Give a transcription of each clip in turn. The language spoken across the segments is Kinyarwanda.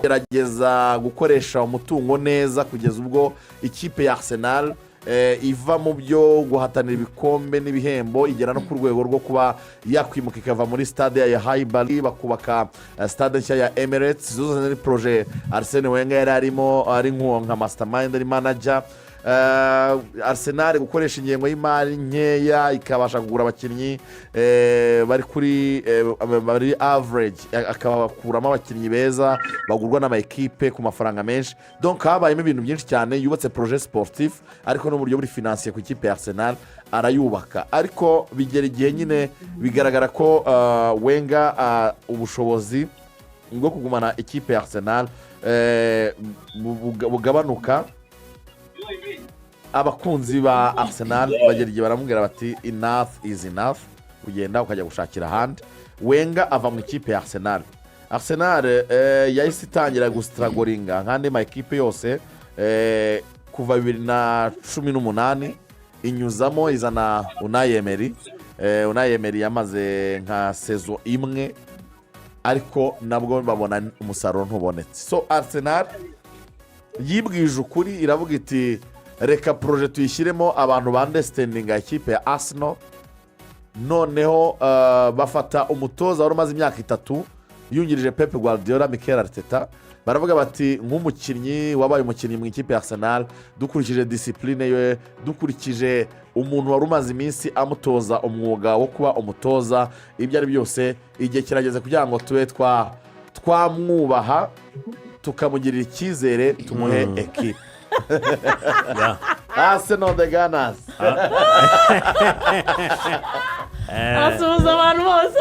Gerageza gukoresha umutungo neza kugeza ubwo ikipe ya Arsenal iva mu byo guhatanira ibikombe n'ibihembo, igera no ku rwego rwo kuba yakwimuka ikava muri stade ya Highbury, bakubaka stade nshya ya Emirates. Izo zose ni projet Arsene Wenger yari arimo, ari nka mastermind, ari manager. Arsenal gukoresha ingengo y'imari nkeya ikabasha kugura abakinnyi bari kuri bari average, akabakuramo abakinnyi beza bagurwa n'ama ekipe ku mafaranga menshi. Donc habayemo ibintu byinshi cyane. Yubatse projet sportif, ariko n'uburyo buri financier ku ikipe ya Arsenal arayubaka. Ariko bigera igihe nyine bigaragara ko Wenger ubushobozi bwo kugumana ikipe ya Arsenal bugabanuka. Abakunzi ba Arsenal bagera igihe baramubwira bati: "Enough is enough, kugenda ukajya gushakira ahandi." Wenger ava mu ikipe ya Arsenal. Arsenal yahise itangira gustrugglinga nk'andi ma ekipe yose kuva 2018, inyuzamo izana Unai Emery. Unai Emery yamaze nka saison imwe, ariko nabwo babona umusaruro ntubonetse. So Arsenal yibwije ukuri, iravuga iti: "Reka projet tuyishyiremo abantu baunderstandinga ikipe ya Arsenal." Noneho bafata umutoza wari umaze imyaka 3 yungirije Pep Guardiola, Mikel Arteta. Baravuga bati: "Nk'umukinnyi wabaye umukinnyi mu ikipe ya Arsenal, dukurikije discipline ye, dukurikije umuntu wari umaze iminsi amutoza umwuga wo kuba umutoza, ibyo ari byose igihe kirageze kugira ngo tube twamwubaha, tukamugirira icyizere, tumuhe ekipe." Arsenal, the Gunners. Asuhuza abantu bose.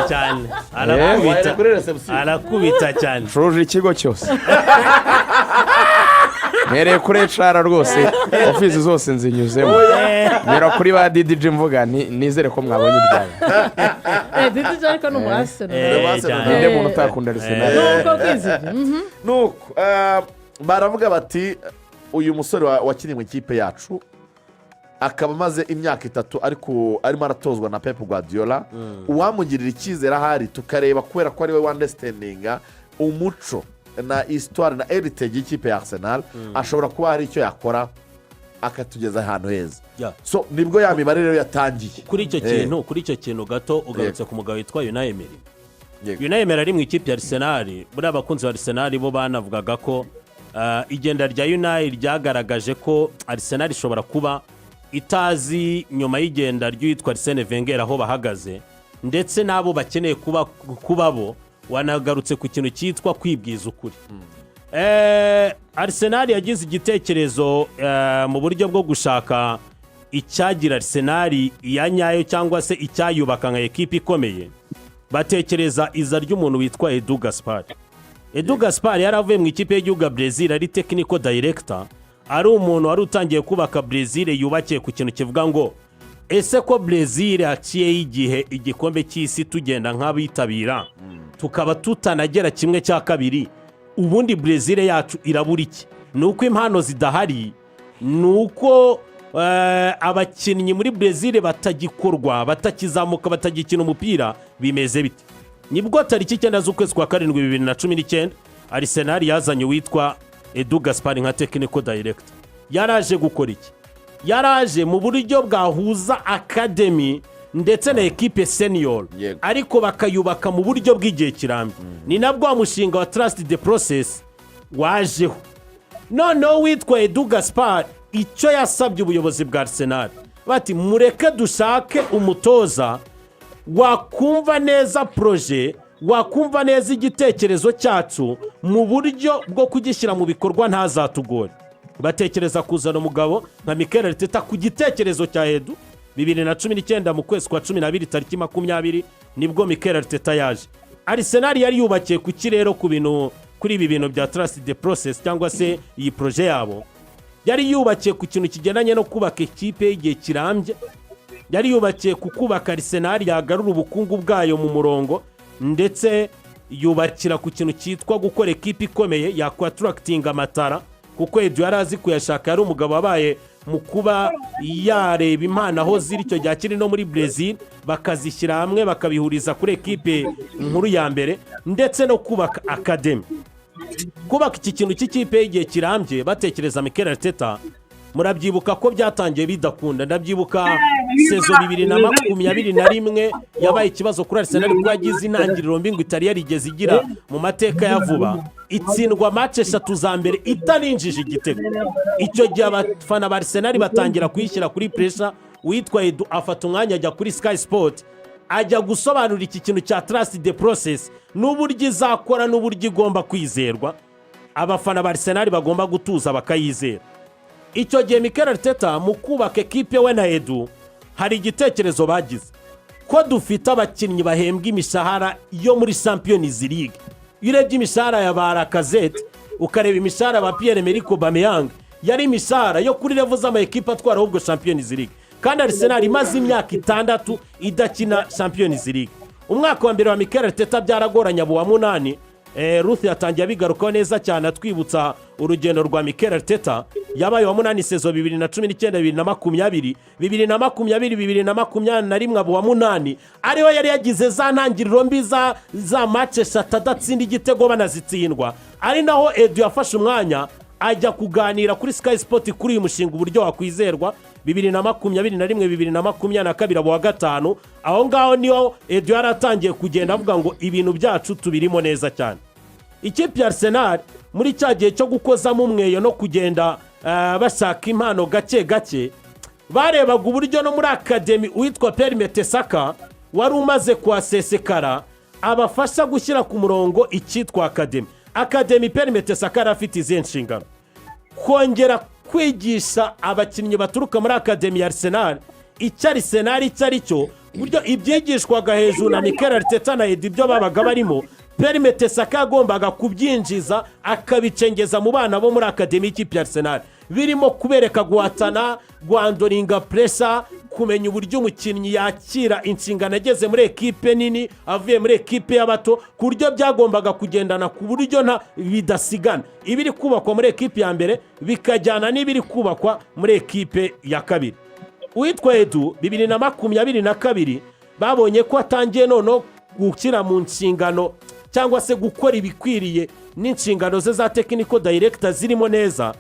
Cyane. Wahera Arakubita. kuri reception. Arakubita cyane. Nshuje ikigo cyose, mpereye kuri HR rwose, ofisi zose nzinyuzemo, nyura kuri ba DDG, mvuga nti: "Nizere ko mwabonye ibyayo." Didi ariko ni umu Arsenal. Cyane. Ninde muntu utakunda Arsenal? Nuko kwizige. Nuko baravuga bati: "Uyu musore wakiniye mu ikipe yacu, akaba amaze imyaka 3 ariko arimo aratozwa na Pep Guardiola, uwamugirira icyizere ahari tukareba, kubera ko ari we waunderstandinga umuco na histoire na heritage y'ikipe ya Arsenal, ashobora kuba hari icyo yakora akatugeza ahantu heza." So nibwo ya mibare rero yatangiye. Kuri icyo kintu, kuri icyo kintu gato, ugarutse ku mugabo witwa Unai Emery. Unai Emery ari mu ikipe ya Arsenal. Buriya abakunzi ba Arsenal bo banavugaga ko igenda rya Unai ryagaragaje ko Arsenal ishobora kuba itazi nyuma y'igenda ry'uwitwa Arsene Wenger aho bahagaze ndetse n'abo bakeneye kuba bo. Wanagarutse ku kintu cyitwa kwibwiza ukuri. Arsenal yagize igitekerezo mu buryo bwo gushaka icyagira Arsenal iya nyayo cyangwa se icyayubaka nka ekipa ikomeye. Batekereza iza ry'umuntu witwa Edu Gaspar. Edu Gaspar yari avuye mu ikipe y'igihugu ya Brezil ari technical director, ari umuntu wari utangiye kubaka Brezil yubakiye ku kintu kivuga ngo: "Ese ko Brezil haciyeho igihe igikombe cy'isi tugenda nk'abitabira, tukaba tutanagera kimwe cya kabiri, ubundi Brezil yacu irabura iki? Ni uko impano zidahari? Ni uko abakinnyi muri Brezil batagikorwa, batakizamuka, batagikina umupira? Bimeze bite?" Nibwo tariki 9 z'ukwezi kwa karindwi 2019 Arsenal yazanye uwitwa Edu Gaspar nka technical director. Yaraje gukora iki? Yaraje mu buryo bwahuza academy ndetse na ekipe senior, ariko bakayubaka mu buryo bw'igihe kirambye. Ni nabwo wa mushinga wa Trust the Process wajeho. Noneho witwa Edu Gaspar icyo yasabye ubuyobozi bwa Arsenal, bati: "Mureke dushake umutoza wakumva neza projet, wakumva neza igitekerezo cyacu mu buryo bwo kugishyira mu bikorwa, ntazatugore." Batekereza kuzana umugabo nka Mikel Arteta ku gitekerezo cya Edu. 2019 mu kwezi kwa 12 tariki 20 nibwo Mikel Arteta yaje. Arsenal yari yubakiye ku kirero ku bintu, kuri ibi bintu bya Trust the Process cyangwa se iyi projet yabo, yari yubakiye ku kintu kigendanye no kubaka ikipe y'igihe kirambye, yari yubakiye ku kubaka Arsenal yagarura ubukungu bwayo mu murongo, ndetse yubakira ku kintu cyitwa gukora ekipe ikomeye yakwattractinga amatara, kuko Edu yari azi kuyashaka. Yari umugabo wabaye mu kuba yareba impano aho ziri icyo gihe akiri no muri Brezil, bakazishyira hamwe, bakabihuriza kuri ekipe nkuru ya mbere, ndetse no kubaka academy. Kubaka iki kintu cy'ikipe y'igihe kirambye batekereza Mikel Arteta, murabyibuka ko byatangiye bidakunda. Ndabyibuka saison 2021 yabaye ikibazo kuri Arsenal, kuko yagize intangiriro mbi ngo itari yarigeze igira mu mateka ya vuba, itsindwa match eshatu za mbere itarinjije igitego. Icyo gihe abafana ba Arsenal batangira kuyishyira kuri pressure. Uwitwa Edu afata umwanya ajya kuri Sky Sport, ajya gusobanura iki kintu cya trust the process, n'uburyo izakora, n'uburyo igomba kwizerwa, abafana ba Arsenal bagomba gutuza bakayizera. Icyo gihe Mikel Arteta mu kubaka ekipe, we na Edu, hari igitekerezo bagize ko dufite abakinnyi bahembwa imishahara yo muri Champions League. Iyo urebye imishahara ya ba Lacazette, ukareba imishahara ba Pierre Emerick Aubameyang, yari imishahara yo kuri level z'ama ekipe atwara ahubwo Champions League, kandi Arsenal imaze imyaka 6 idakina Champions League. Umwaka wa mbere wa Mikel Arteta byaragoranye, abo wa munani. Ruth yatangiye abigarukaho neza cyane, atwibutsa urugendo rwa Mikel Arteta. Yabaye wa munani saison 2019 2020, 2020 2021 abo wa munani, ariho yari yagize za ntangiriro mbi za match eshatu adatsinda igitego, banazitsindwa, ari naho Edu yafashe umwanya ajya kuganira kuri Sky Sport kuri uyu mushinga, uburyo wakwizerwa. 2021 2022 abo wa gatanu. Aho ngaho niho Edu yari atangiye kugenda avuga ngo ibintu byacu tubirimo neza cyane. Ikipe ya Arsenal muri cya gihe cyo gukozamo umweyo no kugenda bashaka impano gake gake, barebaga uburyo no muri academy uwitwa Per Mertesacker wari umaze kuhasesekara abafasha gushyira ku murongo icyitwa academy. Academy, Per Mertesacker yari afite izihe nshingano? Kongera kwigisha abakinnyi baturuka muri academy ya Arsenal icyo Arsenal icyo ari cyo, buryo ibyigishwaga hejuru na Mikel Arteta na Edu, ibyo babaga barimo, Per Mertesacker yagombaga kubyinjiza akabicengeza mu bana bo muri academy y'ikipe ya Arsenal, birimo kubereka guhatana, guhandlinga pressure, kumenya uburyo umukinnyi yakira inshingano ageze muri ekipe nini avuye muri ekipe y'abato, ku buryo byagombaga kugendana, ku buryo nta bidasigana, ibiri kubakwa muri ekipe ya mbere bikajyana n'ibiri kubakwa muri ekipe ya kabiri. Uwitwa Edu, 2022 babonye ko atangiye noneho gushyira mu nshingano cyangwa se gukora ibikwiriye n'inshingano ze za technical director zirimo neza,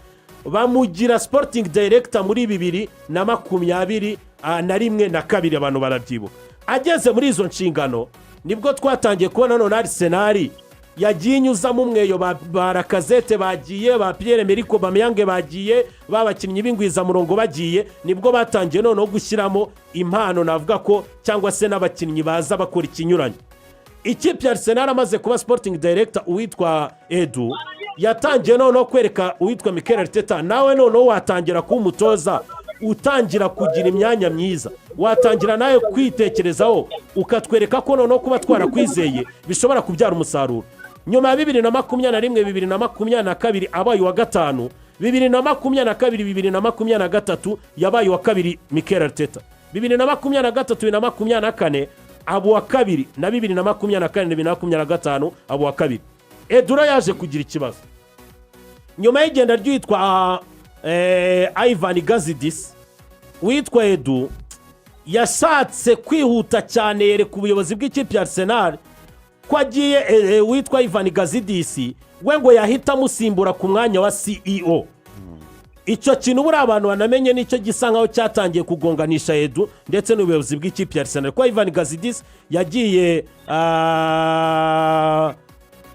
bamugira sporting director muri 2021 na kabiri. Abantu barabyibuka. Ageze muri izo nshingano nibwo twatangiye kubona none Arsenal yagiye inyuzamo umweyo. Ba Lacazette bagiye, ba Pierre Emerick Aubameyang bagiye, ba bakinnyi b'ingwizamurongo bagiye, nibwo batangiye noneho gushyiramo impano, navuga ko cyangwa se n'abakinnyi baza bakora ikinyuranyo. Ikipe ya Arsenal, amaze kuba sporting director uwitwa Edu, yatangiye noneho kwereka uwitwa Mikel Arteta: nawe noneho watangira kuba umutoza, utangira kugira imyanya myiza, watangira nawe kwitekerezaho, ukatwereka ko noneho kuba twarakwizeye bishobora kubyara umusaruro. Nyuma ya 2021 2022 abaye uwa gatanu. 2022 2023 yabaye uwa kabiri Mikel Arteta. 2023 2024 aba uwa kabiri, na 2024 2025 aba uwa kabiri. Edu yaje kugira ikibazo nyuma y'igenda ry'uwitwa Ivan Gazidis. Witwa Edu yashatse kwihuta cyane, yereka ubuyobozi bw'ikipe ya Arsenal ko agiye, witwa Ivan Gazidis we ngo yahita amusimbura ku mwanya wa CEO. Icyo kintu buriya abantu banamenye nicyo gisa nkaho cyatangiye kugonganisha Edu ndetse n'ubuyobozi bw'ikipe ya Arsenal, kuko Ivan Gazidis yagiye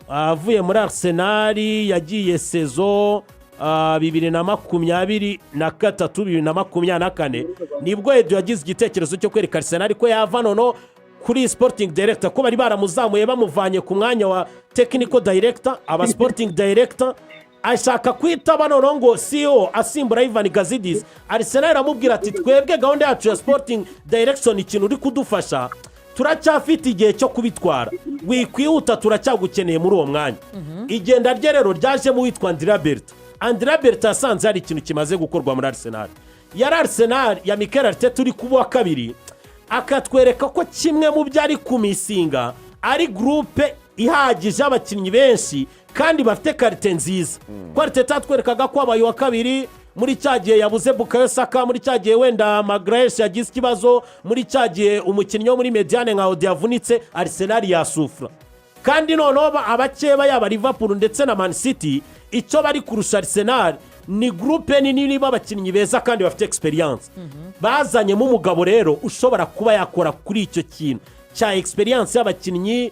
avuye muri Arsenal, yagiye saison 2023 2024. Nibwo Edu yagize igitekerezo cyo kwereka Arsenal ko yava noneho kuri sporting director, ko bari baramuzamuye bamuvanye ku mwanya wa technical director aba sporting director, ashaka kwitaba noneho ngo CEO asimbura Ivan Gazidis. Arsenal iramubwira ati: "Twebwe gahunda yacu ya sporting direction, ikintu uri kudufasha, turacyafite igihe cyo kubitwara, wikwihuta, turacyagukeneye muri uwo mwanya." Igenda rye rero ryajemo uwitwa Andrea Berta. Andrea Berta yasanze hari ikintu kimaze gukorwa muri Arsenal. Yari Arsenal ya Mikel Arteta uri kuba uwa kabiri, akatwereka ko kimwe mu byo ari kumissinga ari groupe ihagije y'abakinnyi benshi kandi bafite qualité nziza, ko Arteta yatwerekaga ko abaye uwa kabiri muri cya gihe yabuze Bukayo Saka, muri cya gihe wenda Magalhães yagize ikibazo, muri cya gihe umukinnyi wo muri médiane nka Odi yavunitse, Arsenal yasouffra. Kandi noneho abakeba, yaba Liverpool ndetse na Man City, icyo bari kurusha Arsenal ni groupe nini, niba abakinnyi beza kandi bafite experience. Bazanyemo umugabo rero ushobora kuba yakora kuri icyo kintu cya experience y'abakinnyi,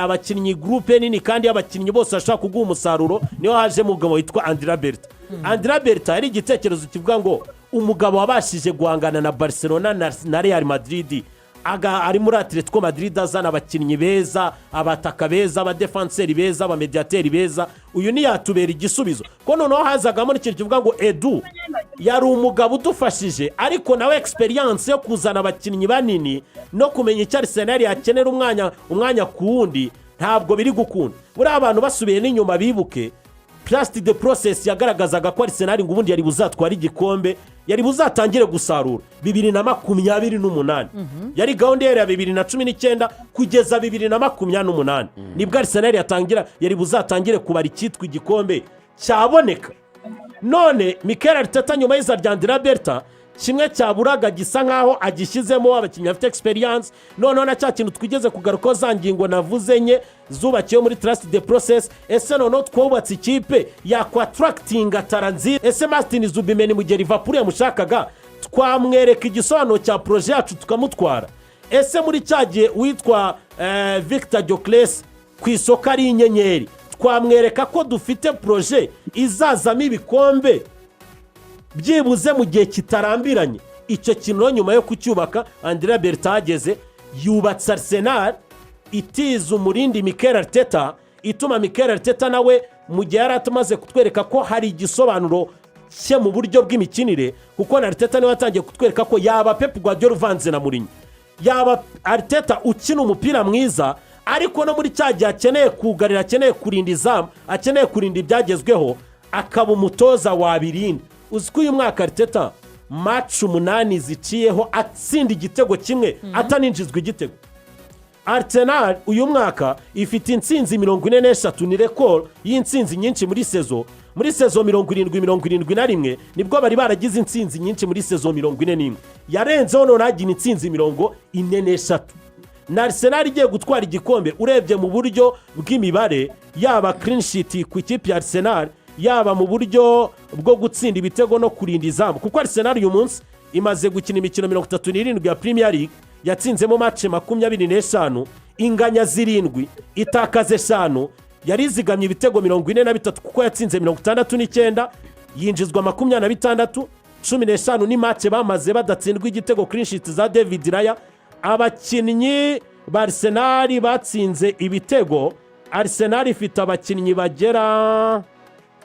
abakinnyi, groupe nini kandi y'abakinnyi bose bashobora kuguha umusaruro. Niho hajemo umugabo witwa Andrea Berta. Andrea Berta yari igitekerezo kivuga ngo umugabo wabashije guhangana na Barcelona na Real Madrid, ari muri Atletico Madrid, azana abakinnyi beza, abataka beza, abadefanseri beza, abamediyateri beza, uyu ntiyatubera igisubizo? Ko noneho hazagamo n'ikintu kivuga ngo Edu yari umugabo udufashije, ariko nawe experience yo kuzana abakinnyi banini no kumenya icyo Arsenal yakenera umwanya ku wundi ntabwo biri gukunda. Buriya abantu basubiye n'inyuma bibuke Trust the Process yagaragazaga ko Arsenal ngo ubundi yari buzatware igikombe, yari buzatangire gusarura 2028. Yari gahunda ya 2019 kugeza 2028, nibwo Arsenal yatangira, yari buzatangire kubara icyitwa igikombe cyaboneka. None Mikel Arteta, nyuma y'iza rya Andrea Berta, kimwe cyaburaga gisa nkaho agishyizemo abakinnyi bafite experience. Noneho na cya kintu twigeze kugarukaho, za ngingo navuze enye zubakiwe muri Trust the Process. Ese noneho twubatse ikipe yakwattractinga talent nziza? Ese Martin Zubimendi, mu gihe Liverpool yamushakaga, twamwereka igisobanuro cya projet yacu tukamutwara? Ese muri cya gihe witwa Victor Gyökeres ku isoko ari inyenyeri, twamwereka ko dufite projet izazamo ibikombe byibuze mu gihe kitarambiranye? Icyo kintu rero, nyuma yo kucyubaka, Andrea Berta ahageze yubatse Arsenal itiza umurindi Mikel Arteta, ituma Mikel Arteta nawe, mu gihe yari amaze kutwereka ko hari igisobanuro cye mu buryo bw'imikinire, kuko na Arteta niwe watangiye kutwereka ko yaba Pep Guardiola uvanze na Mourinho, yaba Arteta ukina umupira mwiza, ariko no muri cya gihe akeneye kugarira, akeneye kurinda izamu, akeneye kurinda ibyagezweho, akaba umutoza wabirinda. Uzi ko uyu mwaka Arteta match 8 ziciyeho atsinda igitego kimwe, ataninjizwa igitego? Arsenal uyu mwaka ifite intsinzi 43, ni record y'intsinzi nyinshi muri saison. Muri saison 70-71 nibwo bari baragize intsinzi nyinshi muri saison 41. Yarenzeho none agira intsinzi 43. Na Arsenal igiye gutwara igikombe. Urebye mu buryo bw'imibare, yaba clean sheet ku ikipe ya Arsenal, yaba mu buryo bwo gutsinda ibitego no kurinda izamu, kuko Arsenal uyu munsi imaze gukina imikino 37 ya Premier League, yatsinzemo match 25, inganya 7, itakaza 5, yari izigamye ibitego 43, kuko yatsinze 69, yinjizwa 26. 15 ni match bamaze badatsindwa igitego, clean sheet za David Raya. Abakinnyi ba Arsenal batsinze ibitego, Arsenal ifite abakinnyi bagera,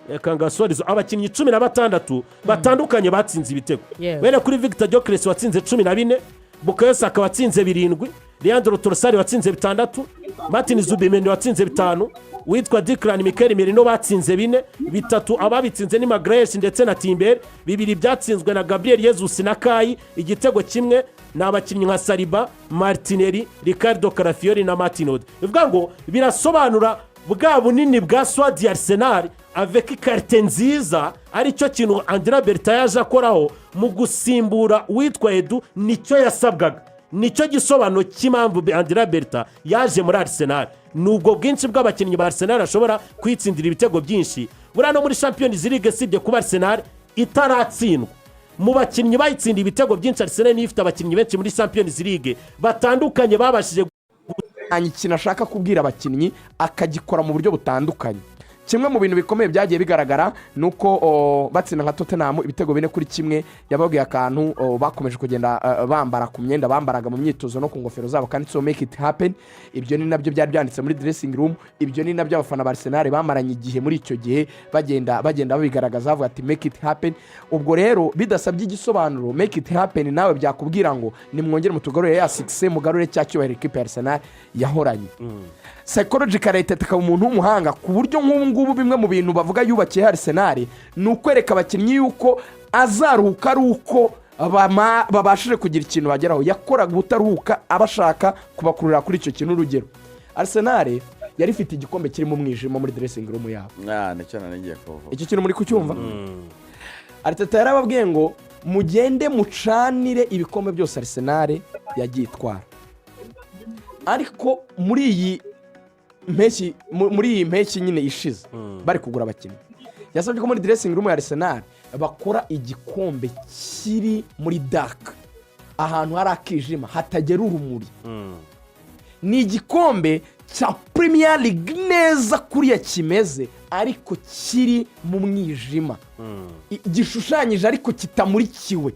reka ngasoreze, abakinnyi 16 batandukanye batsinze ibitego. Wenda kuri Victor Gyökeres watsinze 14, Bukayo Saka watsinze 7, Leandro Trossard watsinze 6, Martin Zubimendi watsinze 5, witwa Declan, Mikel Merino batsinze 4. 3 ababitsinze ni Magalhães ndetse na Timber, 2 byatsinzwe na Gabriel Jesus na Kai, igitego kimwe ni abakinnyi nka Saliba, Martinelli, Riccardo Calafiori na Martin Odegaard. Bivuga ngo birasobanura bwa bunini bwa squad ya Arsenal avec qualité nziza, aricyo kintu Andrea Berta yaje akoraho mu gusimbura uwitwa Edu. Nicyo yasabwaga, nicyo gisobanuro cy'impamvu Andrea Berta yaje muri Arsenal, ni ubwo bwinshi bw'abakinnyi ba Arsenal ashobora kwitsindira ibitego byinshi. Buriya no muri Champions League, sibye kuba Arsenal itaratsindwa, mu bakinnyi bayitsindiye ibitego byinshi, Arsenal niyo ifite abakinnyi benshi muri Champions League batandukanye babashije Ikintu ashaka kubwira abakinnyi akagikora mu buryo butandukanye. Kimwe mu bintu bikomeye byagiye bigaragara ni uko batsinda nka Tottenham ibitego 4-1, yababwiye akantu bakomeje kugenda bambara ku myenda bambaraga mu myitozo no ku ngofero zabo kanditseho "Make it happen". Ibyo ni nabyo byari byanditse muri dressing room, ibyo ni nabyo abafana ba Arsenal bamaranye igihe muri icyo gihe bagenda babigaragaza, bavuga ati "Make it happen". Ubwo rero bidasabye igisobanuro, "Make it happen" nawe byakubwira ngo nimwongere mutugarure ya success, mugarure cya cyubahiro ikipe ya Arsenal yahoranye. Psychological, Arteta akaba umuntu w'umuhanga ku buryo nk'ubu ngubu bimwe mu bintu bavuga yubakiye Arsenal ni ukwereka abakinnyi yuko azaruhuka ari uko babashije kugira ikintu bageraho. Yakoraga ubutaruhuka abashaka kubakurura kuri icyo kintu. Urugero, Arsenal yari ifite igikombe kirimo umwijima muri dressing room yabo. Ah, nicyo nari ngiye kuvuga. Icyo kintu muri kucyumva? Arteta yarababwiye ngo mugende mucanire ibikombe byose Arsenal yagiye itwara, ariko muri iyi mpeshyi, muri iyi mpeshyi nyine ishize bari kugura abakinnyi, yasabye ko muri dressing room ya Arsenal bakora igikombe kiri muri dark, ahantu hari akijima hatagera urumuri. Ni igikombe cya Premier League neza kuriya kimeze, ariko kiri mu mwijima, gishushanyije ariko kitamurikiwe.